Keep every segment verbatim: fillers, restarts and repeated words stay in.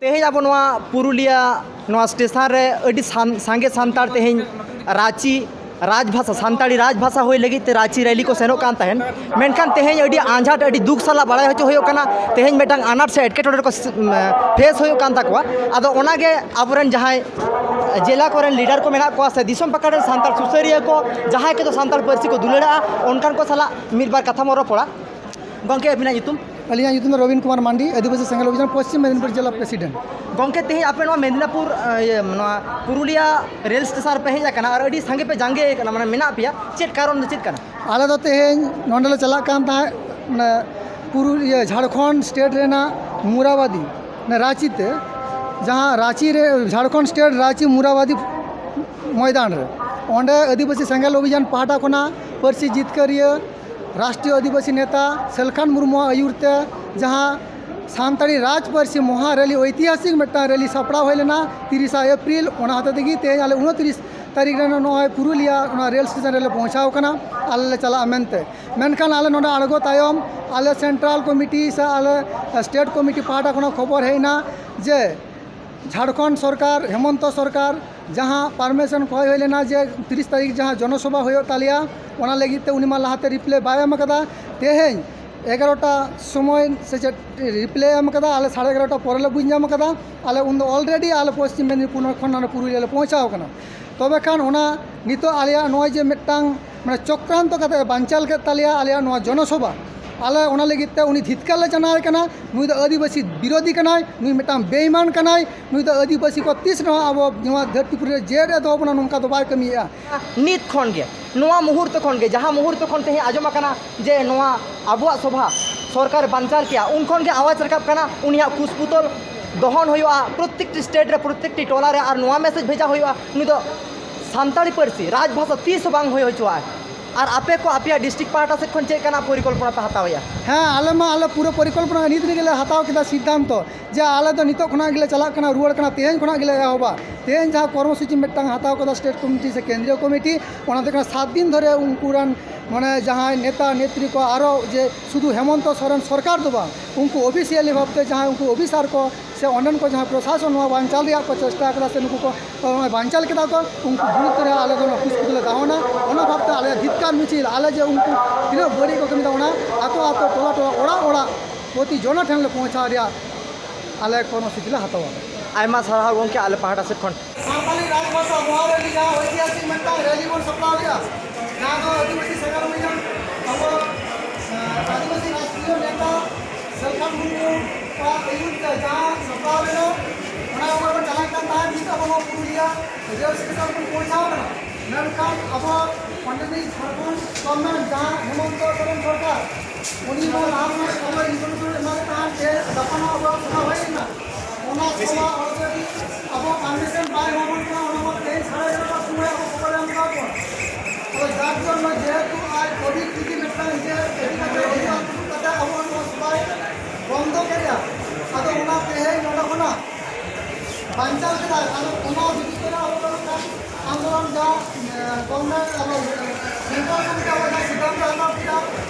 ᱛᱮᱦᱮᱧ ᱟᱵᱚ ᱱᱚᱣᱟ ᱯᱩᱨᱩᱞᱤᱭᱟᱹ ᱱᱚᱣᱟ ᱥᱴᱮᱥᱚᱱ ᱨᱮ ᱟᱹᱰᱤ ᱥᱟᱱ-, ᱥᱟᱸᱜᱮ ᱥᱟᱱᱛᱟᱲ ᱛᱮᱦᱮᱧ ᱨᱟᱸᱪᱤ ᱨᱟᱡᱽᱵᱷᱟᱥᱟ, ᱥᱟᱱᱛᱟᱲᱤ ᱨᱟᱡᱽᱵᱷᱟᱥᱟ ᱦᱩᱭ ᱞᱟᱹᱜᱤᱫ ᱛᱮ ᱨᱟᱸᱪᱤ ᱨᱮᱞᱤ ᱠᱚ ᱥᱮᱱᱚᱜ ᱠᱟᱱ ᱛᱟᱦᱮᱸᱱ᱾ ᱢᱮᱱᱠᱷᱟᱱ ᱛᱮᱦᱮᱧ ᱟᱹᱰᱤ ᱟᱸᱡᱷᱟᱴ, ᱟᱹᱰᱤ ᱫᱩᱠ ᱥᱟᱞᱟᱜ ᱵᱟᱲᱟᱭ ᱦᱚᱪᱚ ᱦᱩᱭᱩᱜ ᱠᱟᱱᱟ, ᱛᱮᱦᱮᱧ ᱢᱤᱫᱴᱟᱝ ᱟᱱᱟᱴ ᱥᱮ ᱮᱴᱠᱮᱴᱚᱬᱮ ᱨᱮᱠᱚ ᱥ-, ᱩᱢ, ᱯᱷᱮᱥ ᱦᱩᱭᱩᱜ ᱠᱟᱱ ᱛᱟᱠᱚᱣᱟ᱾ ᱟᱫᱚ ᱚᱱᱟᱜᱮ ᱟᱵᱚᱨᱮᱱ ᱡᱟᱦᱟᱸᱭ ᱡᱮᱞᱟ ᱠᱚᱨᱮᱱ ᱞᱤᱰᱟᱨ ᱠᱚ ᱢᱮᱱᱟᱜ ᱠᱚᱣᱟ ᱥᱮ ᱫᱤᱥᱚᱢ ᱯᱟᱠᱟᱴ ᱨᱮᱱ ᱥᱟᱱᱛᱟᱲ ᱥᱩᱥᱟᱹᱨᱤᱭᱟᱹ ᱠᱚ, ᱡᱟᱦᱟᱸᱭ ᱠᱚᱫᱚ ᱥᱟᱱᱛᱟᱲ ᱯᱟᱹᱨᱥᱤ ᱠᱚ ᱫᱩᱞᱟᱹᱲᱟᱜᱼᱟ, ᱚᱱᱠᱟᱱ ᱠᱚ ᱥᱟᱞᱟᱜ ᱢᱤᱫ ᱵᱟᱨ ᱠᱟᱛᱷᱟ ᱵᱚᱱ ᱨᱚᱯᱚᱲᱟ᱾ ᱜᱚᱢᱠᱮ, ᱟᱹᱵᱤᱱᱟᱜ ᱧᱩᱛᱩᱢ? ᱟᱹᱞᱤᱧᱟᱜ ᱧᱩᱛᱩᱢ ᱫᱚ ᱨᱚᱵᱤᱱ ᱠᱩᱢᱟᱨ ᱢᱟᱱᱰᱤ, ᱟᱹᱫᱤᱵᱟᱹᱥᱤ ᱥᱮᱸᱜᱮᱞ ᱚᱵᱷᱤᱡᱟᱱ ᱯᱚᱥᱪᱤᱢ ᱢᱮᱫᱤᱱᱤᱯᱩᱨ ᱡᱮᱞᱟ ᱯᱨᱮᱥᱤᱰᱮᱱᱴ᱾ ᱜᱚᱢᱠᱮ, ᱛᱮᱦᱮᱧ ᱟᱯᱮ ᱱᱚᱣᱟ ᱢᱮᱫᱤᱱᱟᱯᱩᱨ, ᱟᱸ, ᱤᱭᱟᱹ, ᱱᱚᱣᱟ ᱯᱩᱨᱩᱞᱤᱭᱟ ᱨᱮᱞ ᱥᱴᱮᱥᱚᱱ ᱨᱮᱯᱮ ᱦᱮᱡ ᱟᱠᱟᱱᱟ ᱟᱨ ᱟᱹᱰᱤ ᱥᱟᱸᱜᱮ ᱯᱮ ᱡᱟᱸᱜᱮ ᱟᱠᱟᱱᱟ, ᱢᱟᱱᱮ ᱢᱮᱱᱟᱜ ᱯᱮᱭᱟ, ᱪᱮᱫ ᱠᱟᱨᱚᱱ ᱫᱚ ᱪᱮᱫ ᱠᱟᱱᱟ? ᱟᱞᱮ ᱫᱚ ᱛᱮᱦᱮᱧ ᱱᱚᱸᱰᱮ ᱞᱮ ᱪᱟᱞᱟᱜ ᱠᱟᱱ ᱛᱟᱦᱮᱸᱫ, ᱢᱟᱱᱮ, ᱯᱩᱨᱩᱞᱤᱭᱟᱹ, ᱡᱷᱟᱲᱠᱷᱚᱸᱰ ᱥᱴᱮᱴ ᱨᱮᱱᱟᱜ ᱢᱩᱨᱟᱵᱟᱫᱤ, ᱢᱟᱱᱮ, ᱨᱟᱸᱪᱤ ᱛᱮ, ᱡᱟᱦᱟᱸ ᱨᱟᱸᱪᱤ ᱨᱮ, ᱡᱷᱟᱲᱠᱷᱚᱸᱰ ᱥᱴᱮᱴ ᱨᱟᱸᱪᱤ ᱢᱩᱨᱟᱵᱟᱫᱤ ᱢᱚᱭᱫᱟᱱ ᱨᱮ, ᱚᱸᱰᱮ ᱟᱹᱫᱤᱵᱟᱹᱥᱤ ᱥᱮᱸᱜᱮᱞ ᱚᱵᱷᱤᱡᱟᱱ ᱯᱟᱦᱴᱟ ᱠᱷᱚᱱᱟᱜ ᱯᱟᱹᱨᱥᱤ ᱡᱤᱛᱠᱟᱹᱨᱤᱭᱟᱹ ᱨᱟᱥᱴᱨᱤᱭᱚ ᱟᱹᱫᱤᱵᱟᱹᱥᱤ ᱱᱮᱛᱟ ᱥᱟᱹᱞᱠᱷᱟᱱ ᱢᱩᱨᱢᱩᱣᱟᱜ ᱟᱹᱭᱩᱨ ᱛᱮ ᱡᱟᱦᱟᱸ ᱥᱟᱱᱛᱟᱲᱤ ᱨᱟᱡᱽ ᱯᱟᱹᱨᱥᱤ ᱢᱚᱦᱟ ᱨᱮᱞᱤ, ᱳᱭᱛᱤᱦᱟᱥᱤᱠ ᱢᱤᱫᱴᱟᱝ ᱨᱮᱞᱤ ᱥᱟᱯᱲᱟᱣ ᱦᱩᱭ ᱞᱮᱱᱟ ᱛᱤᱨᱤᱥᱟ ᱮᱯᱨᱤᱞ᱾ ᱚᱱᱟ ᱦᱚᱛᱮ ᱛᱮᱜᱮ ᱛᱮᱦᱮᱧ ᱟᱞᱮ ᱩᱱᱛᱨᱤᱥ ᱛᱟᱹᱨᱤᱠᱷ ᱨᱮ ᱱᱚᱜᱼᱚᱭ ᱯᱩᱨᱩᱞᱤᱭᱟ ᱚᱱᱟ ᱨᱮᱞ ᱥᱴᱮᱥᱚᱱ ᱨᱮᱞᱮ ᱯᱳᱣᱪᱷᱟᱣ ᱠᱟᱱᱟ, ᱟᱞᱮ ᱞᱮ ᱪᱟᱞᱟᱜᱼᱟ ᱢᱮᱱᱛᱮ᱾ ᱢᱮᱱᱠᱷᱟᱱ ᱟᱞᱮ ᱱᱚᱰᱮ ᱟᱬᱜᱚ ᱛᱟᱭᱚᱢ ᱟᱞᱮ ᱥᱮᱱᱴᱨᱟᱞ ᱠᱚᱢᱤᱴᱤ ᱥᱮ ᱟᱞᱮ ᱥᱴᱮᱴ ᱠᱚᱢᱤᱴᱤ ᱯᱟᱦᱴᱟ ᱠᱷᱚᱱᱟᱜ ᱠᱷᱚᱵᱚᱨ ᱦᱮᱡ ᱮᱱᱟ ᱡᱮ ᱡᱷᱟᱲᱠᱷᱚᱸᱰ ᱥᱚᱨᱠᱟᱨ, ᱦᱮᱢᱚᱱᱛᱚ ᱥᱚᱨᱠᱟᱨ, ᱡᱟᱦᱟᱸ ᱯᱟᱨᱢᱤᱥᱚᱱ ᱠᱚᱭ ᱦᱩᱭ ᱞᱮᱱᱟ ᱡᱮ ᱛᱤᱨᱤᱥ ᱛᱟᱹᱨᱤᱠᱷ ᱡᱟᱦᱟᱸ ᱡᱚᱱᱚᱥᱚᱵᱷᱟ ᱦᱩᱭᱩᱜ ᱛᱟᱞᱮᱭᱟ, ᱚᱱᱟ ᱞᱟᱹᱜᱤᱫ ᱛᱮ ᱩᱱᱤ ᱢᱟ ᱞᱟᱦᱟᱛᱮ ᱨᱤᱯᱞᱟᱭ ᱵᱟᱭ ᱮᱢ ᱟᱠᱟᱫᱟ᱾ ᱛᱮᱦᱮᱧ ᱮᱜᱟᱨᱚᱴᱟ ᱥᱚᱢᱚᱭ ᱥᱮ ᱪᱮᱫ ᱨᱤᱯᱞᱟᱭ ᱮᱢ ᱟᱠᱟᱫᱟ, ᱟᱞᱮ ᱥᱟᱲᱮ ᱮᱜᱟᱨᱚᱴᱟ ᱯᱚᱨᱮ ᱞᱮ ᱵᱩᱡᱽ ᱧᱟᱢ ᱟᱠᱟᱫᱟ᱾ ᱟᱞᱮ ᱩᱱᱫᱚ already ᱟᱞᱮ ᱯᱚᱥᱪᱤᱢ ᱢᱮᱫᱤᱱᱤᱯᱩᱨ ᱠᱷᱚᱱ ᱱᱚᱰᱮ ᱯᱩᱨᱩᱞᱤᱭᱟᱹ ᱞᱮ ᱯᱳᱣᱪᱷᱟᱣ ᱟᱠᱟᱱᱟ᱾ ᱛᱚᱵᱮ ᱠᱷᱟᱱ ᱚᱱᱟ ᱱᱤᱛᱚᱜ ᱟᱞᱮᱭᱟᱜ ᱱᱚᱜᱼᱚᱭ ᱡᱮ ᱢᱤᱫᱴᱟᱝ, ᱢᱟᱱᱮ, ᱪᱚᱠᱨᱟᱱᱛᱚ ᱠᱟᱛᱮ ᱵᱟᱧᱪᱟᱞ ᱠᱮᱫ ᱛᱟᱞᱮᱭᱟ ᱟᱞᱮᱭᱟᱜ ᱱᱚᱣᱟ ᱡᱚᱱᱚᱥᱚᱵᱷᱟ, ᱟᱞᱮ ᱚᱱᱟ ᱞᱟᱹᱜᱤᱫ ᱛᱮ ᱩᱱᱤ ᱫᱷᱤᱛᱠᱟᱨ ᱞᱮ ᱡᱟᱱᱟᱣ ᱟᱭ ᱠᱟᱱᱟ᱾ ᱱᱩᱭ ᱫᱚ ᱟᱹᱫᱤᱵᱟᱹᱥᱤ ᱵᱤᱨᱳᱫᱷᱤ ᱠᱟᱱᱟᱭ, ᱱᱩᱭ ᱢᱤᱫᱴᱟᱝ ᱵᱮᱭᱤᱢᱟᱱ ᱠᱟᱱᱟᱭ᱾ ᱱᱩᱭ ᱫᱚ ᱟᱹᱫᱤᱵᱟᱹᱥᱤ ᱠᱚ ᱛᱤᱥ ᱨᱮᱦᱚᱸ ᱟᱵᱚ ᱱᱚᱣᱟ ᱫᱷᱟᱹᱨᱛᱤᱯᱩᱨᱤ ᱨᱮ ᱡᱮ ᱮ ᱫᱚᱦᱚ ᱵᱚᱱᱟ, ᱱᱚᱝᱠᱟ ᱫᱚ ᱵᱟᱭ ᱠᱟᱹᱢᱤᱭᱮᱫᱼᱟ᱾ ᱱᱤᱛ ᱠᱷᱚᱱ ᱜᱮ, ᱱᱚᱣᱟ ᱢᱩᱦᱩᱨᱛᱚ ᱠᱷᱚᱱ ᱜᱮ, ᱡᱟᱦᱟᱸ ᱢᱩᱦᱩᱨᱛᱚ ᱠᱷᱚᱱ ᱛᱮᱦᱮᱧ ᱟᱸᱡᱚᱢ ᱟᱠᱟᱱᱟ ᱡᱮ ᱱᱚᱣᱟ ᱟᱵᱚᱣᱟᱜ ᱥᱚᱵᱷᱟ ᱥᱚᱨᱠᱟᱨ ᱵᱟᱧᱪᱟᱞ ᱠᱮᱭᱟ, ᱩᱱ ᱠᱷᱚᱱ ᱜᱮ ᱟᱣᱟᱡᱽ ᱨᱟᱠᱟᱵ ᱠᱟᱱᱟ, ᱩᱱᱤᱭᱟᱜ ᱠᱩᱥᱯᱩᱛᱚᱞ ᱫᱚᱦᱚᱱ ᱦᱩᱭᱩᱜᱼᱟ ᱯᱨᱚᱛᱮᱠᱴᱤ ᱥᱴᱮᱴ ᱨᱮ, ᱯᱨᱚᱛᱮᱠᱴᱤ ᱴᱚᱞᱟ ᱨᱮ, ᱟᱨ ᱱᱚᱣᱟ ᱢᱮᱥᱮᱡᱽ ᱵᱷᱮᱡᱟ ᱦᱩᱭᱩᱜᱼᱟ, ᱱᱩᱭ ᱫᱚ ᱥᱟᱱᱛᱟᱲᱤ ᱯᱟᱹᱨᱥᱤ ᱨᱟᱡᱽᱵᱷᱟᱥᱟ ᱛᱤᱥ ᱦᱚᱸ ᱵᱟᱝ ᱦᱩᱭ ᱦᱚᱪᱚᱣᱟᱜᱼᱟ᱾ ᱟᱨ ᱟᱯᱮ ᱠᱚ ᱟᱯᱮᱭᱟᱜ ᱰᱤᱥᱴᱨᱤᱠᱴ ᱯᱟᱦᱴᱟ ᱥᱮᱫ ᱠᱷᱚᱱ ᱪᱮᱫ ᱞᱮᱠᱟᱱᱟᱜ ᱯᱚᱨᱤᱠᱚᱞᱯᱚᱱᱟ ᱯᱮ ᱦᱟᱛᱟᱣᱮᱜᱼᱟ? ᱦᱮᱸ, ᱟᱞᱮ ᱢᱟ ᱟᱞᱮ ᱯᱩᱨᱟᱹ ᱯᱚᱨᱤᱠᱚᱞᱯᱚᱱᱟ ᱱᱤᱛ ᱨᱮᱜᱮ ᱞᱮ ᱦᱟᱛᱟᱣ ᱠᱮᱫᱟ ᱥᱤᱫᱽᱫᱷᱟᱱᱛᱚ ᱡᱮ ᱟᱞᱮ ᱫᱚ ᱱᱤᱛᱚᱜ ᱠᱷᱚᱱᱟᱜ ᱜᱮᱞᱮ ᱪᱟᱞᱟᱜ ᱠᱟᱱᱟ, ᱨᱩᱣᱟᱹᱲ ᱠᱟᱱᱟ, ᱛᱮᱦᱮᱧ ᱠᱷᱚᱱᱟᱜ ᱜᱮᱞᱮ ᱮᱦᱚᱵᱟ᱾ ᱛᱮᱦᱮᱧ ᱡᱟᱦᱟᱸ ᱠᱚᱨᱢᱚᱥᱩᱪᱤ ᱢᱤᱫᱴᱟᱝ ᱦᱟᱛᱟᱣ ᱠᱟᱫᱟ ᱥᱴᱮᱴ ᱠᱚᱢᱤᱴᱤ ᱥᱮ ᱠᱮᱱᱫᱨᱤᱭᱚ ᱠᱚᱢᱤᱴᱤ, ᱚᱱᱟ ᱫᱚ ᱠᱟᱱᱟ ᱥᱟᱛ ᱫᱤᱱ ᱫᱷᱚᱨᱮ ᱩᱱᱠᱩ ᱨᱮᱱ ᱢᱟᱱᱮ ᱡᱟᱦᱟᱸᱭ ᱱᱮᱛᱟ ᱱᱮᱛᱨᱤ ᱠᱚ ᱟᱨᱚ ᱡᱮ ᱥᱩᱫᱷᱩ ᱦᱮᱢᱚᱱᱛᱚ ᱥᱚᱨᱮᱱ ᱥᱚᱨᱠᱟᱨ ᱫᱚ ᱵᱟᱝ, ᱩᱱᱠᱩ ᱚᱯᱷᱤᱥᱤᱭᱟᱞᱤ ᱵᱷᱟᱵᱽᱛᱮ ᱡᱟᱦᱟᱸᱭ ᱩᱱᱠᱩ ᱚᱯᱷᱤᱥᱟᱨ ᱠᱚ ᱥᱮ ᱚᱸᱰᱮᱱ ᱠᱚ ᱡᱟᱦᱟᱸ ᱯᱨᱚᱥᱟᱥᱚᱱ ᱱᱚᱣᱟ ᱵᱟᱧᱪᱟᱣ ᱨᱮᱭᱟᱜ ᱠᱚ ᱪᱮᱥᱴᱟ ᱠᱟᱫᱟ ᱥᱮ ᱱᱩᱠᱩ ᱠᱚ ᱱᱚᱜᱼᱚᱭ ᱵᱟᱧᱪᱟᱣ ᱠᱮᱫᱟ ᱠᱚ, ᱩᱱᱠᱩ ᱵᱤᱨᱩᱫᱽ ᱨᱮ ᱟᱞᱮ ᱫᱚ ᱱᱚᱣᱟ ᱠᱩᱥ ᱠᱚᱫᱚᱞᱮ ᱫᱟᱦᱚᱱᱟ᱾ ᱚᱱᱟ ᱵᱷᱟᱵᱽᱛᱮ ᱟᱞᱮ ᱫᱷᱤᱛᱠᱟᱨ ᱢᱤᱪᱷᱤᱞ, ᱟᱞᱮ ᱡᱮ ᱩᱱᱠᱩ ᱛᱤᱱᱟᱹᱜ ᱵᱟᱹᱲᱤᱡ ᱠᱚ ᱠᱟᱹᱢᱤᱭᱮᱫᱟ, ᱚᱱᱟ ᱟᱛᱳ ᱟᱛᱳ, ᱴᱚᱞᱟ ᱴᱚᱞᱟ, ᱚᱲᱟᱜ ᱚᱲᱟᱜ, ᱯᱨᱚᱛᱤ ᱡᱚᱱᱚ ᱴᱷᱮᱱ ᱞᱮ ᱯᱳᱣᱪᱷᱟᱣ ᱨᱮᱭᱟᱜ ᱟᱞᱮ ᱠᱚᱨᱢᱚᱥᱩᱪᱤ ᱞᱮ ᱦᱟᱛᱟᱣᱟ᱾ ᱟᱭᱢᱟ ᱥᱟᱨᱦᱟᱣ ᱜᱚᱢᱠᱮ, ᱟᱞᱮ ᱯᱟᱦᱴᱟ ᱥᱮᱫ ᱠᱷᱚᱱ᱾ ᱥᱟᱱᱛᱟᱲᱤ ᱨᱟᱡᱽᱵᱷᱟᱥᱟ ᱫᱚᱦᱚ ᱞᱟᱹᱜᱤᱫ ᱡᱟᱦᱟᱸ ᱳᱭᱛᱤᱦᱟᱥᱤᱠ ᱢᱤᱫᱴᱟᱝ ᱨᱮᱞᱤ ᱵᱚᱱ ᱥᱟᱯᱲᱟᱣ ᱞᱮᱫᱼᱟ, ᱡᱟᱦᱟᱸ ᱫᱚ ᱟᱹᱫᱤᱵᱟᱹᱥᱤ ᱥᱟᱜᱟᱲᱚᱢᱤᱭᱟᱹ ᱟᱵᱚ, ᱟᱹᱫᱤᱵᱟᱹᱥᱤ ᱨᱟᱥᱴᱨᱤᱭᱚ ᱱᱮᱛᱟ ᱥᱟᱞᱠᱷᱟᱱ ᱢᱩᱨᱢᱩ ᱟᱜ ᱟᱹᱭᱩᱨ ᱛᱮ ᱡᱟᱦᱟᱸ ᱥᱟᱯᱲᱟᱣ ᱞᱮᱱᱟ, ᱚᱱᱟ ᱟᱵᱚ ᱵᱚᱱ ᱪᱟᱞᱟᱜ ᱠᱟᱱ ᱛᱟᱦᱮᱸᱫ᱾ ᱱᱤᱛ ᱟᱵᱚ ᱱᱚᱣᱟ ᱯᱩᱨᱩᱞᱤᱭᱟᱹ ᱨᱮᱞ ᱥᱴᱮᱥᱚᱱ ᱵᱚᱱ ᱯᱳᱣᱪᱷᱟᱣ ᱠᱟᱱᱟ, ᱢᱮᱱᱠᱷᱟᱱ ᱟᱵᱚ ᱯᱚᱱᱰᱤᱛ ᱡᱷᱟᱲᱠᱷᱚᱸᱰ ᱜᱚᱵᱷᱚᱨᱱᱢᱮᱱᱴ ᱡᱟᱦᱟᱸ ᱦᱮᱢᱚᱱᱛᱚ ᱥᱚᱨᱮᱱ ᱥᱚᱨᱠᱟᱨ, ᱩᱱᱤ ᱢᱟ ᱞᱟᱦᱟ ᱠᱷᱚᱱᱟᱜ ᱟᱵᱚ ᱤᱱᱯᱷᱚᱨᱢᱮᱥᱚᱱ ᱮᱢᱟᱞᱮ ᱛᱟᱦᱮᱸᱫ ᱡᱮ ᱜᱟᱯᱟ ᱱᱚᱣᱟ ᱟᱵᱚᱣᱟᱜ ᱥᱚᱵᱷᱟ ᱦᱩᱭ ᱮᱱᱟ, ᱚᱱᱟ ᱥᱚᱵᱷᱟ already ᱟᱵᱚ ᱯᱟᱨᱢᱤᱥᱚᱱ ᱵᱟᱭ ᱮᱢᱟ ᱵᱚᱱ ᱠᱟᱱᱟ, ᱚᱱᱟ ᱢᱟ ᱛᱮᱦᱮᱧ ᱥᱟᱲᱮ ᱮᱜᱟᱨᱚᱴᱟ ᱥᱚᱢᱚᱭ ᱟᱵᱚ ᱠᱷᱚᱵᱚᱨ ᱮᱢ ᱠᱟᱜ ᱵᱚᱱ᱾ ᱛᱚ ᱡᱟᱨ ᱡᱚᱱᱱᱚ ᱡᱮᱦᱮᱛᱩ ᱟᱡ ᱠᱳᱵᱷᱤᱰ ᱡᱩᱫᱤ ᱢᱤᱫᱴᱟᱝ ᱤᱭᱟᱹ ᱤᱫᱤ ᱠᱟᱛᱮ ᱦᱤᱡᱩᱜᱼᱟ, ᱩᱫᱩᱜ ᱠᱟᱛᱮ ᱟᱵᱚ ᱱᱚᱣᱟ ᱥᱚᱵᱷᱟᱭ ᱵᱚᱱᱫᱚ ᱠᱮᱫᱟ᱾ ᱟᱫᱚ ᱚᱱᱟ ᱛᱮᱦᱮᱧ ᱱᱚᱰᱮ ᱠᱷᱚᱱᱟᱜ ᱵᱟᱧᱪᱟᱣ ᱠᱮᱫᱟ᱾ ᱟᱫᱚ ᱚᱱᱟ ᱵᱤᱨᱩᱫᱷ ᱨᱮ ᱟᱵᱚ ᱫᱚ ᱢᱤᱫᱴᱟᱝ ᱟᱱᱫᱳᱞᱚᱱ ᱡᱟ, ᱮ, ᱜᱚᱵᱷᱚᱨᱱᱢᱮᱱᱴ ᱟᱵᱚ ᱥᱮᱱᱴᱨᱟᱞ ᱠᱚᱢᱤᱴᱤ ᱟᱵᱚ ᱡᱟᱦᱟᱸ ᱥᱤᱫᱽᱫᱷᱟᱱᱛᱚ ᱦᱟᱛᱟᱣ ᱠᱮᱫᱟ,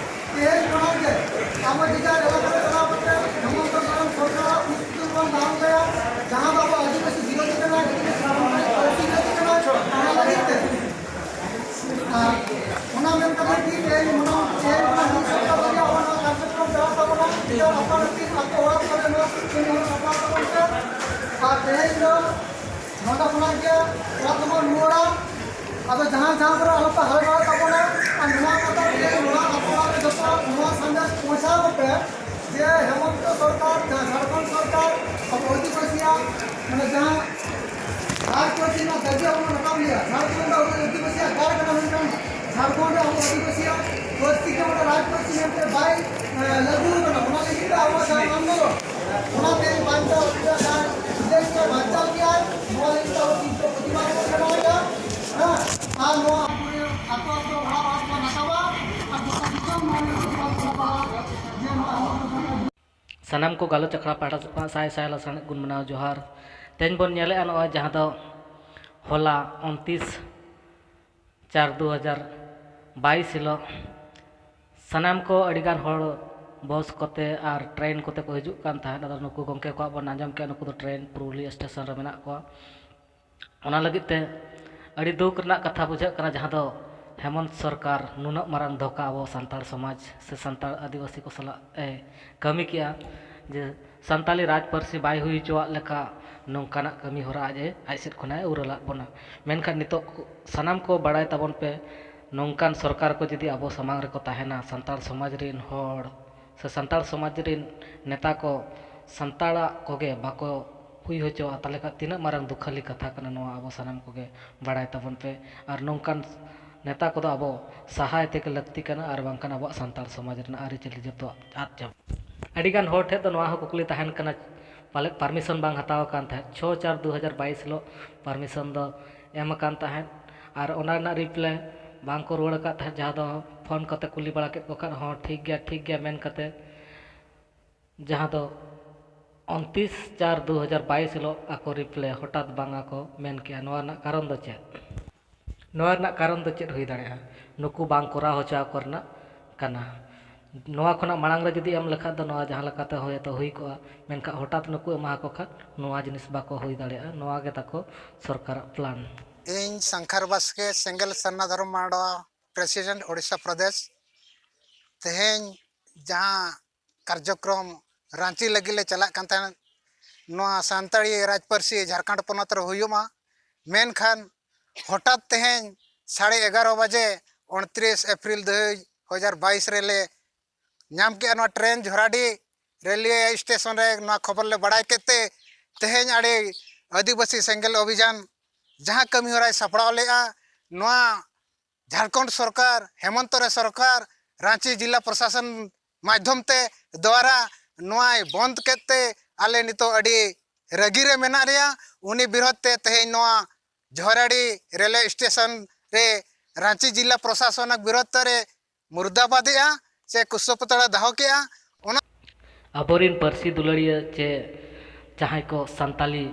ᱛᱮᱦᱮᱧ ᱠᱷᱚᱱᱟᱜ ᱜᱮ ᱟᱵᱚ ᱡᱮ ᱡᱟᱦᱟᱸ ᱮᱞᱟᱠᱟ ᱨᱮ ᱪᱟᱞᱟᱣ ᱠᱟᱛᱮ ᱦᱮᱢᱚᱱᱛᱚ ᱥᱚᱨᱮᱱ ᱥᱚᱨᱠᱟᱨᱟᱜ ᱩᱱᱤᱥ ᱵᱚᱱ ᱫᱟᱦᱚᱱ ᱛᱟᱭᱟ, ᱡᱟᱦᱟᱸ ᱫᱚ ᱟᱵᱚ ᱟᱹᱫᱤᱵᱟᱹᱥᱤ ᱵᱤᱨᱳᱫᱷᱤ ᱠᱟᱱᱟ, ᱟᱹᱫᱤᱵᱟᱹᱥᱤ ᱥᱟᱱᱛᱟᱲ ᱯᱟᱹᱨᱥᱤ ᱵᱤᱨᱳᱫᱷᱤ ᱠᱟᱱᱟ, ᱚᱱᱟ ᱞᱟᱹᱜᱤᱫ ᱛᱮ᱾ ᱟᱨ ᱚᱱᱟ ᱢᱮᱱ ᱠᱟᱛᱮ ᱜᱮ ᱛᱮᱦᱮᱧ ᱢᱚᱴᱟᱢᱩᱴᱤ ᱛᱮᱦᱮᱧ ᱠᱷᱚᱱᱟᱜ ᱢᱤᱫ ᱥᱚᱯᱛᱟᱦ ᱫᱷᱚᱨᱮ ᱟᱵᱚ ᱱᱚᱣᱟ ᱠᱟᱨᱡᱚᱠᱨᱚᱢ ᱪᱟᱞᱟᱜ ᱛᱟᱵᱚᱱᱟ᱾ ᱱᱤᱡᱮᱨ ᱟᱯᱟᱱ ᱟᱹᱯᱤᱱ ᱟᱛᱳ ᱚᱲᱟᱜ ᱠᱚᱨᱮ ᱱᱚᱣᱟ ᱠᱟᱹᱢᱤ ᱦᱚᱨᱟ ᱥᱟᱯᱲᱟᱣ ᱛᱟᱵᱚᱱ ᱯᱮ᱾ ᱟᱨ ᱛᱮᱦᱮᱧ ᱫᱚ ᱱᱚᱰᱮ ᱠᱷᱚᱱᱟᱜ ᱜᱮ ᱚᱲᱟᱜ ᱛᱮᱵᱚᱱ ᱨᱩᱣᱟᱹᱲᱟ᱾ ᱟᱫᱚ ᱡᱟᱦᱟᱸ ᱡᱟᱦᱟᱸ ᱠᱚᱨᱮ ᱟᱞᱚ ᱯᱮ ᱦᱟᱞᱮ ᱰᱟᱞᱮ ᱛᱟᱵᱚᱱᱟ᱾ ᱟᱨ ᱱᱚᱣᱟ ᱠᱟᱛᱷᱟ ᱛᱮ ᱱᱚᱣᱟ ᱟᱛᱳ ᱚᱲᱟᱜ ᱨᱮ ᱡᱚᱛᱚ ᱱᱚᱣᱟ ᱥᱟᱸᱫᱮᱥ ᱯᱳᱣᱪᱷᱟᱣ ᱠᱚᱯᱮ ᱡᱮ ᱦᱮᱢᱚᱱᱛᱚ ᱥᱚᱨᱠᱟᱨ, ᱡᱟᱦᱟᱸ ᱡᱷᱟᱲᱠᱷᱚᱸᱰ ᱥᱚᱨᱠᱟᱨ ᱟᱵᱚ ᱟᱹᱫᱤᱵᱟᱹᱥᱤᱭᱟᱜ ᱢᱟᱱᱮ ᱡᱟᱦᱟᱸ ᱨᱟᱡᱽ ᱯᱟᱹᱨᱥᱤ ᱨᱮᱱᱟᱜ ᱫᱟᱹᱵᱤ ᱟᱵᱚ ᱵᱚᱱ ᱨᱟᱠᱟᱵ ᱞᱮᱫᱟ, ᱡᱷᱟᱲᱠᱷᱚᱸᱰ ᱫᱚ ᱟᱵᱚ ᱟᱹᱫᱤᱵᱟᱹᱥᱤᱭᱟᱜ ᱜᱟᱲ ᱠᱟᱱᱟ, ᱢᱮᱱᱠᱷᱟᱱ ᱡᱷᱟᱲᱠᱷᱚᱸᱰ ᱨᱮ ᱟᱵᱚ ᱟᱹᱫᱤᱵᱟᱹᱥᱤᱭᱟᱜ ᱯᱟᱹᱨᱥᱤ ᱜᱮ ᱢᱟᱱᱮ ᱨᱟᱡᱽ ᱯᱟᱹᱨᱥᱤ ᱢᱮᱱᱛᱮ ᱵᱟᱭ, ᱮ, ᱞᱟᱹᱜᱩ ᱟᱠᱟᱱᱟ᱾ ᱚᱱᱟ ᱞᱟᱹᱜᱤᱫ ᱛᱮ ᱟᱵᱚ ᱡᱟᱦᱟᱸ ᱟᱱᱫᱳᱞᱚᱱ, ᱚᱱᱟᱛᱮ ᱵᱟᱧᱪᱟᱣ ᱡᱟᱦᱟᱸ ᱵᱤᱫᱮᱥ ᱨᱮ ᱵᱟᱧᱪᱟᱣ ᱜᱮᱭᱟᱭ, ᱱᱚᱣᱟ ᱞᱟᱹᱜᱤᱫ ᱛᱮ ᱟᱵᱚ ᱛᱤᱥ ᱦᱚᱸ ᱯᱨᱚᱛᱤᱵᱟᱫ ᱵᱚᱱ ᱵᱮᱱᱟᱣ ᱮᱫᱟ᱾ ᱦᱮᱸ, ᱟᱨ ᱱᱚᱣᱟ ᱟᱛᱳ ᱟᱛᱳ ᱚᱲᱟᱜ ᱚᱲᱟᱜ ᱵᱚᱱ ᱨᱟᱠᱟᱵᱟ, ᱟᱨ ᱜᱚᱴᱟ ᱫᱤᱥᱚᱢ ᱱᱚᱣᱟ ᱞᱟᱹᱜᱤᱫ ᱵᱚᱱ ᱨᱟᱠᱟᱵᱟ᱾ ᱡᱮ ᱱᱚᱣᱟ ᱥᱟᱱᱟᱢ ᱠᱚ ᱜᱟᱞᱚᱪ ᱟᱠᱷᱲᱟ ᱯᱟᱦᱴᱟ ᱥᱮᱫ ᱠᱷᱚᱱᱟᱜ ᱥᱟᱭ ᱥᱟᱭ ᱞᱟᱥᱟᱲᱦᱮᱫ ᱜᱩᱱ ᱢᱟᱱᱟᱣ ᱡᱚᱦᱟᱨ᱾ ᱛᱮᱦᱮᱧ ᱵᱚᱱ ᱧᱮᱞᱮᱫᱼᱟ ᱱᱚᱜᱼᱚᱭ ᱡᱟᱦᱟᱸ ᱫᱚ ᱦᱚᱞᱟ ᱩᱱᱛᱤᱥ ᱪᱟᱨ ᱫᱩ ᱦᱟᱡᱟᱨ ᱵᱟᱭᱤᱥ ᱦᱤᱞᱳᱜ ᱥᱟᱱᱟᱢ ᱠᱚ ᱟᱹᱰᱤᱜᱟᱱ ᱦᱚᱲ ᱵᱚᱥ ᱠᱚᱛᱮ ᱟᱨ ᱴᱨᱮᱱ ᱠᱚᱛᱮ ᱠᱚ ᱦᱤᱡᱩᱜ ᱠᱟᱱ ᱛᱟᱦᱮᱸᱫ᱾ ᱟᱫᱚ ᱱᱩᱠᱩ ᱜᱚᱢᱠᱮ ᱠᱚᱣᱟᱜ ᱵᱚᱱ ᱟᱸᱡᱚᱢ ᱠᱮᱫ, ᱱᱩᱠᱩ ᱫᱚ ᱴᱨᱮᱱ ᱯᱩᱨᱩᱞᱤᱭᱟᱹ ᱥᱴᱮᱥᱚᱱ ᱨᱮ ᱢᱮᱱᱟᱜ ᱠᱚᱣᱟ᱾ ᱚᱱᱟ ᱞᱟᱹᱜᱤᱫ ᱛᱮ ᱟᱹᱰᱤ ᱫᱩᱠ ᱨᱮᱱᱟᱜ ᱠᱟᱛᱷᱟ ᱵᱩᱡᱷᱟᱹᱜ ᱠᱟᱱᱟ, ᱡᱟᱦᱟᱸ ᱫᱚ ᱦᱮᱢᱚᱱᱛ ᱥᱚᱨᱠᱟᱨ ᱱᱩᱱᱟᱹᱜ ᱢᱟᱨᱟᱝ ᱫᱷᱳᱠᱟ ᱟᱵᱚ ᱥᱟᱱᱛᱟᱲ ᱥᱚᱢᱟᱡᱽ ᱥᱮ ᱥᱟᱱᱛᱟᱲ ᱟᱹᱫᱤᱵᱟᱹᱥᱤ ᱠᱚ ᱥᱟᱞᱟᱜ ᱮ ᱠᱟᱹᱢᱤ ᱠᱮᱜᱼᱟ, ᱡᱮ ᱥᱟᱱᱛᱟᱞᱤ ᱨᱟᱡᱽ ᱯᱟᱹᱨᱥᱤ ᱵᱟᱭ ᱦᱩᱭ ᱦᱚᱪᱚᱣᱟᱜ ᱞᱮᱠᱟ ᱱᱚᱝᱠᱟᱱᱟᱜ ᱠᱟᱹᱢᱤ ᱦᱚᱨᱟ ᱟᱡ ᱮ, ᱟᱡ ᱥᱮᱫ ᱠᱷᱚᱱᱟᱜ ᱮ ᱩᱨᱟᱹᱞᱟᱫ ᱵᱚᱱᱟ᱾ ᱢᱮᱱᱠᱷᱟᱱ ᱱᱤᱛᱚᱜ ᱥᱟᱱᱟᱢ ᱠᱚ ᱵᱟᱲᱟᱭ ᱛᱟᱵᱚᱱ ᱯᱮ, ᱱᱚᱝᱠᱟᱱ ᱥᱚᱨᱠᱟᱨ ᱠᱚ ᱡᱩᱫᱤ ᱟᱵᱚ ᱥᱟᱢᱟᱝ ᱨᱮᱠᱚ ᱛᱟᱦᱮᱱᱟ, ᱥᱟᱱᱛᱟᱲ ᱥᱚᱢᱟᱡᱽ ᱨᱤᱱ ᱦᱚᱲ ᱥᱮ ᱥᱟᱱᱛᱟᱲ ᱥᱚᱢᱟᱡᱽ ᱨᱤᱱ ᱱᱮᱛᱟ ᱠᱚ ᱥᱟᱱᱛᱟᱲᱟᱜ ᱠᱚᱜᱮ ᱵᱟᱠᱚ ᱦᱩᱭ ᱦᱚᱪᱚᱣᱟᱜᱼᱟ, ᱛᱟᱦᱚᱞᱮ ᱠᱷᱟᱱ ᱛᱤᱱᱟᱹᱜ ᱢᱟᱨᱟᱝ ᱫᱩᱠᱷᱟᱹᱞᱤ ᱠᱟᱛᱷᱟ ᱠᱟᱱᱟ ᱱᱚᱣᱟ, ᱟᱵᱚ ᱥᱟᱱᱟᱢ ᱠᱚᱜᱮ ᱵᱟᱲᱟᱭ ᱛᱟᱵᱚᱱ ᱯᱮ᱾ ᱟᱨ ᱱᱚᱝᱠᱟᱱ ᱱᱮᱛᱟ ᱠᱚᱫᱚ ᱟᱵᱚ ᱥᱟᱦᱟᱭ ᱛᱮᱜᱮ ᱞᱟᱹᱠᱛᱤ ᱠᱟᱱᱟ, ᱟᱨ ᱵᱟᱝᱠᱷᱟᱱ ᱟᱵᱚᱣᱟᱜ ᱥᱟᱱᱛᱟᱲ ᱥᱚᱢᱟᱡᱽ ᱨᱮᱱᱟᱜ ᱟᱹᱨᱤᱪᱟᱹᱞᱤ ᱡᱚᱛᱚ ᱟᱫ ᱪᱟᱵᱟᱜᱼᱟ᱾ ᱟᱹᱰᱤᱜᱟᱱ ᱦᱚᱲ ᱴᱷᱮᱱ ᱫᱚ ᱱᱚᱣᱟ ᱦᱚᱸ ᱠᱩᱠᱞᱤ ᱛᱟᱦᱮᱱ ᱠᱟᱱᱟ, ᱯᱟᱞᱮᱫ ᱯᱟᱨᱢᱤᱥᱚᱱ ᱵᱟᱝ ᱦᱟᱛᱟᱣ ᱟᱠᱟᱱ ᱛᱟᱦᱮᱸᱫ᱾ ᱪᱷᱚ ᱪᱟᱨ ᱫᱩ ᱦᱟᱡᱟᱨ ᱵᱟᱭᱤᱥ ᱦᱤᱞᱳᱜ ᱯᱟᱨᱢᱤᱥᱚᱱ ᱫᱚ ᱮᱢ ᱟᱠᱟᱱ ᱛᱟᱦᱮᱸᱫ, ᱟᱨ ᱚᱱᱟ ᱨᱮᱱᱟᱜ ᱨᱤᱯᱞᱟᱭ ᱵᱟᱝ ᱠᱚ ᱨᱩᱣᱟᱹᱲ ᱟᱠᱟᱫ ᱛᱟᱦᱮᱸᱫ, ᱡᱟᱦᱟᱸ ᱫᱚ ᱯᱷᱳᱱ ᱠᱟᱛᱮ ᱠᱩᱞᱤ ᱵᱟᱲᱟ ᱠᱮᱫ ᱠᱚ ᱠᱷᱟᱱ ᱦᱚᱸ ᱴᱷᱤᱠ ᱜᱮᱭᱟ, ᱴᱷᱤᱠ ᱜᱮᱭᱟ ᱢᱮᱱ ᱠᱟᱛᱮ, ᱡᱟᱦᱟᱸ ᱫᱚ ᱩᱱᱛᱤᱥ ᱪᱟᱨ ᱫᱩ ᱦᱟᱡᱟᱨ ᱵᱟᱭᱤᱥ ᱦᱤᱞᱳᱜ ᱟᱠᱚ ᱨᱤᱯᱞᱟᱭ ᱦᱚᱴᱟᱛ ᱵᱟᱝ ᱟᱠᱚ ᱢᱮᱱ ᱠᱮᱜᱼᱟ᱾ ᱱᱚᱣᱟ ᱨᱮᱱᱟᱜ ᱠᱟᱨᱚᱱ ᱫᱚ ᱪᱮᱫ? ᱱᱚᱣᱟ ᱨᱮᱱᱟᱜ ᱠᱟᱨᱚᱱ ᱫᱚ ᱪᱮᱫ ᱦᱩᱭ ᱫᱟᱲᱮᱭᱟᱜᱼᱟ? ᱱᱩᱠᱩ ᱵᱟᱝ ᱠᱚᱨᱟᱣ ᱦᱚᱪᱚ ᱟᱠᱚ ᱨᱮᱱᱟᱜ ᱠᱟᱱᱟ᱾ ᱱᱚᱣᱟ ᱠᱷᱚᱱᱟᱜ ᱢᱟᱲᱟᱝ ᱨᱮ ᱡᱩᱫᱤ ᱮᱢ ᱞᱮᱠᱷᱟᱱ ᱫᱚ ᱱᱚᱣᱟ ᱡᱟᱦᱟᱸ ᱞᱮᱠᱟᱛᱮ ᱦᱚᱭᱛᱳ ᱦᱩᱭ ᱠᱚᱜᱼᱟ, ᱢᱮᱱᱠᱷᱟᱱ ᱦᱚᱴᱟᱛ ᱱᱩᱠᱩ ᱮᱢᱟ ᱠᱚ ᱠᱷᱟᱱ ᱱᱚᱣᱟ ᱡᱤᱱᱤᱥ ᱵᱟᱠᱚ ᱦᱩᱭ ᱫᱟᱲᱮᱭᱟᱜᱼᱟ᱾ ᱱᱚᱣᱟ ᱜᱮ ᱛᱟᱠᱚ ᱥᱚᱨᱠᱟᱨᱟᱜ ᱯᱞᱟᱱ᱾ ᱤᱧ ᱥᱟᱝᱠᱷᱟᱨ ᱵᱟᱥᱠᱮ, ᱥᱮᱸᱜᱮᱞ ᱥᱟᱨᱱᱟ ᱫᱷᱚᱨᱚᱢ ᱢᱟᱰᱣᱟ ᱯᱨᱮᱥᱤᱰᱮᱱᱴ, ᱳᱰᱤᱥᱟ ᱯᱨᱚᱫᱮᱥ᱾ ᱛᱮᱦᱮᱧ ᱡᱟᱦᱟᱸ ᱠᱟᱨᱡᱚᱠᱨᱚᱢ ᱨᱟᱸᱪᱤ ᱞᱟᱹᱜᱤᱫ ᱞᱮ ᱪᱟᱞᱟᱜ ᱠᱟᱱ ᱛᱟᱦᱮᱸᱫ, ᱱᱚᱣᱟ ᱥᱟᱱᱛᱟᱲᱤ ᱨᱟᱡᱽ ᱯᱟᱹᱨᱥᱤ ᱡᱷᱟᱲᱠᱷᱚᱸᱰ ᱯᱚᱱᱚᱛ ᱨᱮ ᱦᱩᱭᱩᱜ ᱢᱟ, ᱢᱮᱱᱠᱷᱟᱱ ᱦᱚᱴᱟᱛ ᱛᱮᱦᱮᱧ ᱥᱟᱲᱮ ᱮᱜᱟᱨᱚ ᱵᱟᱡᱮ, ᱩᱱᱛᱨᱤᱥ ᱮᱯᱨᱤᱞ ᱫᱩ ᱦᱟᱡᱟᱨ ᱵᱟᱭᱤᱥ ᱨᱮᱞᱮ ᱧᱟᱢ ᱠᱮᱜᱼᱟ ᱱᱚᱣᱟ ᱴᱨᱮᱱ ᱡᱷᱚᱨᱟᱰᱤ ᱨᱮᱞᱣᱮ ᱥᱴᱮᱥᱚᱱ ᱨᱮ᱾ ᱱᱚᱣᱟ ᱠᱷᱚᱵᱚᱨ ᱞᱮ ᱵᱟᱲᱟᱭ ᱠᱮᱫ ᱛᱮ ᱛᱮᱦᱮᱧ ᱟᱹᱰᱤ ᱟᱹᱫᱤᱵᱟᱹᱥᱤ ᱥᱮᱸᱜᱮᱞ ᱚᱵᱷᱤᱡᱟᱱ ᱡᱟᱦᱟᱸ ᱠᱟᱹᱢᱤ ᱦᱚᱨᱟᱭ ᱥᱟᱯᱲᱟᱣ ᱞᱮᱜᱼᱟ, ᱱᱚᱣᱟ ᱡᱷᱟᱲᱠᱷᱚᱸᱰ ᱥᱚᱨᱠᱟᱨ, ᱦᱮᱢᱚᱱᱛᱚ ᱨᱮ ᱥᱚᱨᱠᱟᱨ, ᱨᱟᱸᱪᱤ ᱡᱤᱞᱟ ᱯᱨᱚᱥᱟᱥᱚᱱ ᱢᱟᱫᱽᱫᱷᱚᱢ ᱛᱮ ᱫᱣᱟᱨᱟ ᱱᱚᱣᱟᱭ ᱵᱚᱱᱫ ᱠᱮᱫ ᱛᱮ ᱟᱞᱮ ᱱᱤᱛᱚᱜ ᱟᱹᱰᱤ ᱨᱟᱹᱜᱤ ᱨᱮ ᱢᱮᱱᱟᱜ ᱞᱮᱭᱟ᱾ ᱩᱱᱤ ᱵᱤᱨᱳᱫᱷ ᱛᱮ ᱛᱮᱦᱮᱧ ᱱᱚᱣᱟ ᱡᱷᱚᱨᱟᱰᱤ ᱨᱮᱞᱣᱮ ᱥᱴᱮᱥᱚᱱ ᱨᱮ ᱨᱟᱸᱪᱤ ᱡᱤᱞᱟ ᱯᱨᱚᱥᱟᱥᱚᱱ ᱵᱤᱨᱳᱫᱷ ᱨᱮ ᱢᱩᱨᱫᱟᱵᱟᱫᱮᱜᱼᱟ ᱥᱮ ᱠᱩᱥᱥᱚ ᱯᱩᱛᱲᱟ ᱫᱚᱦᱚ ᱠᱮᱜᱼᱟ᱾ ᱚᱱᱟ ᱟᱵᱚᱨᱤᱱ ᱯᱟᱹᱨᱥᱤ ᱫᱩᱞᱟᱹᱲᱤᱭᱟᱹ ᱪᱮ ᱡᱟᱦᱟᱸᱭ ᱠᱚ ᱥᱟᱱᱛᱟᱞᱤ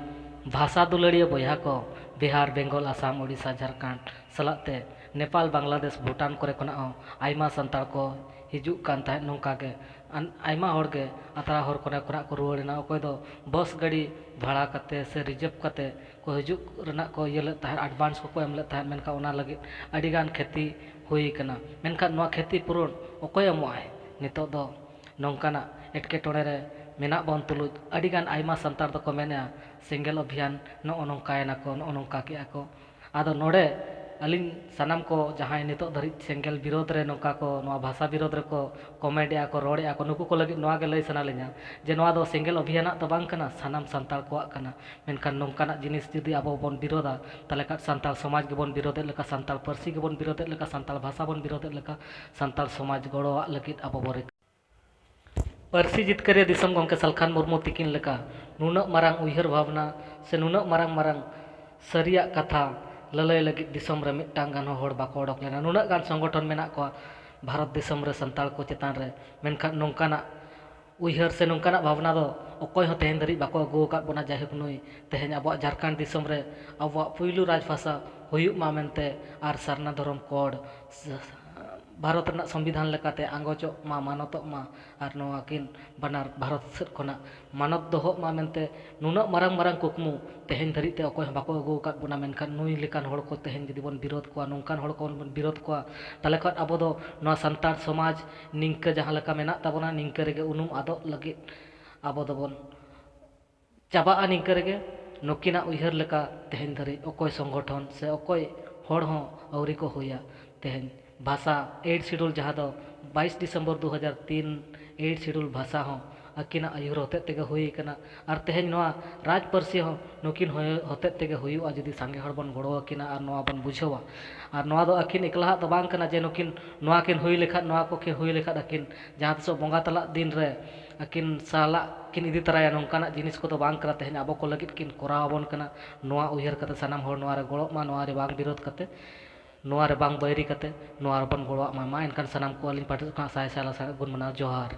ᱵᱷᱟᱥᱟ ᱫᱩᱞᱟᱹᱲᱤᱭᱟᱹ ᱵᱚᱭᱦᱟ ᱠᱚ ᱵᱤᱦᱟᱨ, ᱵᱮᱝᱜᱚᱞ, ᱟᱥᱟᱢ, ᱳᱰᱤᱥᱟ, ᱡᱷᱟᱲᱠᱷᱚᱸᱰ ᱥᱟᱞᱟᱜ ᱛᱮ ᱱᱮᱯᱟᱞ, ᱵᱟᱝᱞᱟᱫᱮᱥ, ᱵᱷᱩᱴᱟᱱ ᱠᱚᱨᱮ ᱠᱷᱚᱱᱟᱜ ᱦᱚᱸ ᱟᱭᱢᱟ ᱥᱟᱱᱛᱟᱲ ᱠᱚ ᱦᱤᱡᱩᱜ ᱠᱟᱱ ᱛᱟᱦᱮᱸᱫ᱾ ᱱᱚᱝᱠᱟ ᱜᱮ ᱟᱭᱢᱟ ᱦᱚᱲ ᱜᱮ ᱟᱛᱨᱟ ᱦᱚᱨ ᱠᱚᱨᱮ ᱠᱷᱚᱱᱟᱜ ᱠᱚ ᱨᱩᱣᱟᱹᱲ ᱮᱱᱟ᱾ ᱚᱠᱚᱭ ᱫᱚ ᱵᱟᱥ ᱜᱟᱹᱰᱤ ᱵᱷᱟᱲᱟ ᱠᱟᱛᱮ ᱥᱮ ᱨᱤᱡᱟᱹᱵᱷ ᱠᱟᱛᱮ ᱠᱚ ᱦᱤᱡᱩᱜ ᱨᱮᱱᱟᱜ ᱠᱚ ᱤᱭᱟᱹ ᱞᱮᱫ ᱛᱟᱦᱮᱸᱫ, ᱮᱰᱵᱷᱟᱱᱥ ᱠᱚᱠᱚ ᱮᱢ ᱞᱮᱫ ᱛᱟᱦᱮᱸᱫ, ᱢᱮᱱᱠᱷᱟᱱ ᱚᱱᱟ ᱞᱟᱹᱜᱤᱫ ᱟᱹᱰᱤᱜᱟᱱ ᱠᱷᱮᱛᱤ ᱦᱩᱭ ᱟᱠᱟᱱᱟ᱾ ᱢᱮᱱᱠᱷᱟᱱ ᱱᱚᱣᱟ ᱠᱷᱮᱛᱤ ᱯᱩᱨᱚᱱ ᱚᱠᱚᱭ ᱮᱢᱚᱜ ᱟᱭ? ᱱᱤᱛᱚᱜ ᱫᱚ ᱱᱚᱝᱠᱟᱱᱟᱜ ᱮᱴᱠᱮᱴᱚᱬᱮ ᱨᱮ ᱢᱮᱱᱟᱜ ᱵᱚᱱ ᱛᱩᱞᱩᱡ ᱟᱹᱰᱤᱜᱟᱱ ᱟᱭᱢᱟ ᱥᱟᱱᱛᱟᱲ ᱫᱚᱠᱚ ᱢᱮᱱᱮᱫᱼᱟ, ᱥᱮᱸᱜᱮᱞ ᱚᱵᱷᱤᱭᱟᱱ ᱱᱚᱜᱼᱚ ᱱᱚᱝᱠᱟᱭᱮᱱᱟ ᱠᱚ, ᱱᱚᱜᱼᱚ ᱱᱚᱝᱠᱟ ᱠᱮᱜᱼᱟ ᱠᱚ᱾ ᱟᱫᱚ ᱱᱚᱰᱮ ᱟᱹᱞᱤᱧ ᱥᱟᱱᱟᱢ ᱠᱚ ᱡᱟᱦᱟᱸᱭ ᱱᱤᱛᱚᱜ ᱫᱷᱟᱹᱨᱤᱡ ᱥᱮᱸᱜᱮᱞ ᱵᱤᱨᱳᱫᱷ ᱨᱮ ᱱᱚᱝᱠᱟ ᱠᱚ ᱱᱚᱣᱟ ᱵᱷᱟᱥᱟ ᱵᱤᱨᱳᱫᱷ ᱨᱮᱠᱚ ᱠᱚᱢᱮᱱᱴ ᱮᱜᱼᱟ ᱠᱚ, ᱨᱚᱲ ᱮᱜᱼᱟ ᱠᱚ, ᱱᱩᱠᱩ ᱠᱚ ᱞᱟᱹᱜᱤᱫ ᱱᱚᱣᱟ ᱜᱮ ᱞᱟᱹᱭ ᱥᱟᱱᱟ ᱞᱤᱧᱟ ᱡᱮ ᱱᱚᱣᱟ ᱫᱚ ᱥᱮᱸᱜᱮᱞ ᱚᱵᱷᱤᱭᱟᱱᱟᱜ ᱫᱚ ᱵᱟᱝ ᱠᱟᱱᱟ, ᱥᱟᱱᱟᱢ ᱥᱟᱱᱛᱟᱲ ᱠᱚᱣᱟᱜ ᱠᱟᱱᱟ᱾ ᱢᱮᱱᱠᱷᱟᱱ ᱱᱚᱝᱠᱟᱱᱟᱜ ᱡᱤᱱᱤᱥ ᱡᱩᱫᱤ ᱟᱵᱚ ᱵᱚᱱ ᱵᱤᱨᱳᱫᱷᱟ, ᱛᱟᱦᱚᱞᱮ ᱠᱷᱟᱱ ᱥᱟᱱᱛᱟᱲ ᱥᱚᱢᱟᱡᱽ ᱜᱮᱵᱚᱱ ᱵᱤᱨᱳᱫᱷᱮᱫ ᱞᱮᱠᱟ, ᱥᱟᱱᱛᱟᱲ ᱯᱟᱹᱨᱥᱤ ᱜᱮᱵᱚᱱ ᱵᱤᱨᱳᱫᱷᱮᱫ ᱞᱮᱠᱟ, ᱥᱟᱱᱛᱟᱲ ᱵᱷᱟᱥᱟ ᱵᱚᱱ ᱵᱤᱨᱳᱫᱷᱮᱫ ᱞᱮᱠᱟ, ᱥᱟᱱᱛᱟᱲ ᱥᱚᱢᱟᱡᱽ ᱜᱚᱲᱚᱣᱟᱜ ᱞᱟᱹᱜᱤᱫ ᱟᱵᱚ ᱵᱚᱱ ᱨᱤᱠᱟᱹ ᱯᱟᱹᱨᱥᱤ ᱡᱤᱛᱠᱟᱹᱨᱤᱭᱟᱹ ᱫᱤᱥᱚᱢ ᱜᱚᱢᱠᱮ ᱥᱟᱞᱠᱷᱟᱱ ᱢᱩᱨᱢᱩ ᱛᱤᱠᱤᱱ ᱞᱮᱠᱟ ᱱᱩᱱᱟᱹᱜ ᱢᱟᱨᱟᱝ ᱩᱭᱦᱟᱹᱨ ᱵᱷᱟᱵᱽᱱᱟ ᱥᱮ ᱱᱩᱱᱟᱹᱜ ᱢᱟᱨᱟᱝ ᱢᱟᱨᱟᱝ ᱥᱟᱹᱨᱤᱭᱟᱜ ᱠᱟᱛᱷᱟ ᱞᱟᱹᱞᱟᱹᱭ ᱞᱟᱹᱜᱤᱫ ᱫᱤᱥᱚᱢ ᱨᱮ ᱢᱤᱫᱴᱟᱝ ᱜᱟᱱ ᱦᱚᱸ ᱦᱚᱲ ᱵᱟᱠᱚ ᱚᱰᱚᱠ ᱞᱮᱱᱟ᱾ ᱱᱩᱱᱟᱹᱜ ᱜᱟᱱ ᱥᱚᱝᱜᱚᱴᱷᱚᱱ ᱢᱮᱱᱟᱜ ᱠᱚᱣᱟ ᱵᱷᱟᱨᱚᱛ ᱫᱤᱥᱚᱢ ᱨᱮ ᱥᱟᱱᱛᱟᱲ ᱠᱚ ᱪᱮᱛᱟᱱ ᱨᱮ, ᱢᱮᱱᱠᱷᱟᱱ ᱱᱚᱝᱠᱟᱱᱟᱜ ᱩᱭᱦᱟᱹᱨ ᱥᱮ ᱱᱚᱝᱠᱟᱱᱟᱜ ᱵᱷᱟᱵᱽᱱᱟ ᱫᱚ ᱚᱠᱚᱭ ᱦᱚᱸ ᱛᱮᱦᱮᱧ ᱫᱷᱟᱹᱨᱤᱡ ᱵᱟᱠᱚ ᱟᱹᱜᱩ ᱟᱠᱟᱫ ᱵᱚᱱᱟ᱾ ᱡᱟᱭᱦᱳᱠ, ᱱᱩᱭ ᱛᱮᱦᱮᱧ ᱟᱵᱚᱣᱟᱜ ᱡᱷᱟᱲᱠᱷᱚᱸᱰ ᱫᱤᱥᱚᱢ ᱨᱮ ᱟᱵᱚᱣᱟᱜ ᱯᱩᱭᱞᱩ ᱨᱟᱡᱽ ᱵᱷᱟᱥᱟ ᱦᱩᱭᱩᱜ ᱢᱟ ᱢᱮᱱᱛᱮ ᱟᱨ ᱥᱟᱨᱱᱟ ᱫᱷᱚᱨᱚᱢ ᱠᱳᱰ ᱵᱷᱟᱨᱚᱛ ᱨᱮᱱᱟᱜ ᱥᱚᱝᱵᱤᱫᱷᱟᱱ ᱞᱮᱠᱟᱛᱮ ᱟᱸᱜᱚᱪᱚᱜ ᱢᱟ, ᱢᱟᱱᱚᱛᱚᱜ ᱢᱟ, ᱟᱨ ᱱᱚᱣᱟ ᱠᱤᱱ ᱵᱟᱱᱟᱨ ᱵᱷᱟᱨᱚᱛ ᱥᱮᱫ ᱠᱷᱚᱱᱟᱜ ᱢᱟᱱᱚᱛ ᱫᱚᱦᱚᱜ ᱢᱟ ᱢᱮᱱᱛᱮ ᱱᱩᱱᱟᱹᱜ ᱢᱟᱨᱟᱝ ᱢᱟᱨᱟᱝ ᱠᱩᱠᱢᱩ ᱛᱮᱦᱮᱧ ᱫᱷᱟᱹᱨᱤᱡ ᱛᱮ ᱚᱠᱚᱭ ᱦᱚᱸ ᱵᱟᱠᱚ ᱟᱹᱜᱩ ᱟᱠᱟᱫ ᱵᱚᱱᱟ᱾ ᱢᱮᱱᱠᱷᱟᱱ ᱱᱩᱭ ᱞᱮᱠᱟᱱ ᱦᱚᱲ ᱠᱚ ᱛᱮᱦᱮᱧ ᱡᱩᱫᱤ ᱵᱚᱱ ᱵᱤᱨᱳᱫᱷ ᱠᱚᱣᱟ, ᱱᱚᱝᱠᱟᱱ ᱦᱚᱲ ᱠᱚᱵᱚᱱ ᱵᱤᱨᱳᱫᱷ ᱠᱚᱣᱟ, ᱛᱟᱦᱚᱞᱮ ᱠᱷᱟᱱ ᱟᱵᱚ ᱫᱚ ᱱᱚᱣᱟ ᱥᱟᱱᱛᱟᱲ ᱥᱚᱢᱟᱡᱽ ᱱᱤᱝᱠᱟᱹ ᱡᱟᱦᱟᱸ ᱞᱮᱠᱟ ᱢᱮᱱᱟᱜ ᱛᱟᱵᱚᱱᱟ, ᱱᱤᱝᱠᱟᱹ ᱨᱮᱜᱮ ᱩᱱᱩᱢ ᱟᱫᱚᱜ ᱞᱟᱹᱜᱤᱫ ᱟᱵᱚ ᱫᱚᱵᱚᱱ ᱪᱟᱵᱟᱜᱼᱟ᱾ ᱱᱤᱝᱠᱟᱹ ᱨᱮᱜᱮ ᱱᱩᱠᱤᱱᱟᱜ ᱩᱭᱦᱟᱹᱨ ᱞᱮᱠᱟ ᱛᱮᱦᱮᱧ ᱫᱷᱟᱹᱨᱤᱡ ᱚᱠᱚᱭ ᱥᱚᱝᱜᱚᱴᱷᱚᱱ ᱥᱮ ᱚᱠᱚᱭ ᱦᱚᱲ ᱦᱚᱸ ᱟᱹᱣᱨᱤ ᱠᱚ ᱦᱩᱭᱟ᱾ ᱛᱮᱦᱮᱧ ᱵᱷᱟᱥᱟ eighth schedule, ᱡᱟᱦᱟᱸ ᱫᱚ ᱵᱟᱭᱤᱥ ᱰᱤᱥᱮᱢᱵᱚᱨ ᱫᱩ ᱦᱟᱡᱟᱨ ᱛᱤᱱ eighth schedule ᱵᱷᱟᱥᱟ ᱦᱚᱸ ᱟᱹᱠᱤᱱᱟᱜ ᱟᱹᱭᱩᱨ ᱦᱚᱛᱮᱡ ᱛᱮᱜᱮ ᱦᱩᱭ ᱟᱠᱟᱱᱟ᱾ ᱟᱨ ᱛᱮᱦᱮᱧ ᱱᱚᱣᱟ ᱨᱟᱡᱽ ᱯᱟᱹᱨᱥᱤ ᱦᱚᱸ ᱱᱩᱠᱤᱱ ᱦᱚᱭ-, ᱦᱚᱛᱮᱡ ᱛᱮᱜᱮ ᱦᱩᱭᱩᱜᱼᱟ, ᱡᱩᱫᱤ ᱥᱟᱸᱜᱮ ᱦᱚᱲ ᱵᱚᱱ ᱜᱚᱲᱚ ᱟᱹᱠᱤᱱᱟ ᱟᱨ ᱱᱚᱣᱟ ᱵᱚᱱ ᱵᱩᱡᱷᱟᱹᱣᱟ᱾ ᱟᱨ ᱱᱚᱣᱟ ᱫᱚ ᱟᱹᱠᱤᱱ ᱮᱠᱞᱟᱦᱟᱜ ᱫᱚ ᱵᱟᱝ ᱠᱟᱱᱟ ᱡᱮ ᱱᱩᱠᱤᱱ ᱱᱚᱣᱟ ᱠᱤᱱ ᱦᱩᱭ ᱞᱮᱠᱷᱟᱱ, ᱱᱚᱣᱟ ᱠᱚ ᱠᱤᱱ ᱦᱩᱭ ᱞᱮᱠᱷᱟᱱ ᱟᱹᱠᱤᱱ ᱡᱟᱦᱟᱸ ᱛᱤᱥᱚᱜ ᱵᱚᱸᱜᱟ ᱛᱟᱞᱟᱜ ᱫᱤᱱ ᱨᱮ ᱟᱹᱠᱤᱱ ᱥᱟᱞᱟᱜ ᱠᱤᱱ ᱤᱫᱤ ᱛᱚᱨᱟᱭᱟ, ᱱᱚᱝᱠᱟᱱᱟᱜ ᱡᱤᱱᱤᱥ ᱠᱚᱫᱚ ᱵᱟᱝ ᱠᱟᱱᱟ᱾ ᱛᱮᱦᱮᱧ ᱟᱵᱚ ᱠᱚ ᱞᱟᱹᱜᱤᱫ ᱠᱤᱱ ᱠᱚᱨᱟᱣ ᱟᱵᱚᱱ ᱠᱟᱱᱟ᱾ ᱱᱚᱣᱟ ᱩᱭᱦᱟᱹᱨ ᱠᱟᱛᱮ ᱥᱟᱱᱟᱢ ᱦᱚᱲ ᱱᱚᱣᱟ ᱨᱮ ᱜᱚᱲᱚᱜ ᱢᱟ, ᱱᱚᱣᱟ ᱨᱮ ᱵᱟᱝ ᱵᱤᱨᱳᱫᱷ ᱠᱟᱛᱮ, ᱱᱚᱣᱟ ᱨᱮ ᱵᱟᱝ ᱵᱟᱹᱭᱨᱤ ᱠᱟᱛᱮ, ᱱᱚᱣᱟ ᱨᱮᱵᱚᱱ ᱜᱚᱲᱚᱣᱟᱜ ᱢᱟ᱾ ᱢᱟ ᱮᱱᱠᱷᱟᱱ ᱥᱟᱱᱟᱢ ᱠᱚ ᱟᱹᱞᱤᱧ ᱯᱟᱦᱴᱟ ᱥᱮᱫ ᱠᱷᱚᱱᱟᱜ ᱥᱟᱭ ᱥᱟᱭ ᱞᱟᱥᱟᱲᱦᱮᱫ ᱜᱩᱱ ᱢᱟᱱᱟᱣ ᱡᱚᱦᱟᱨ᱾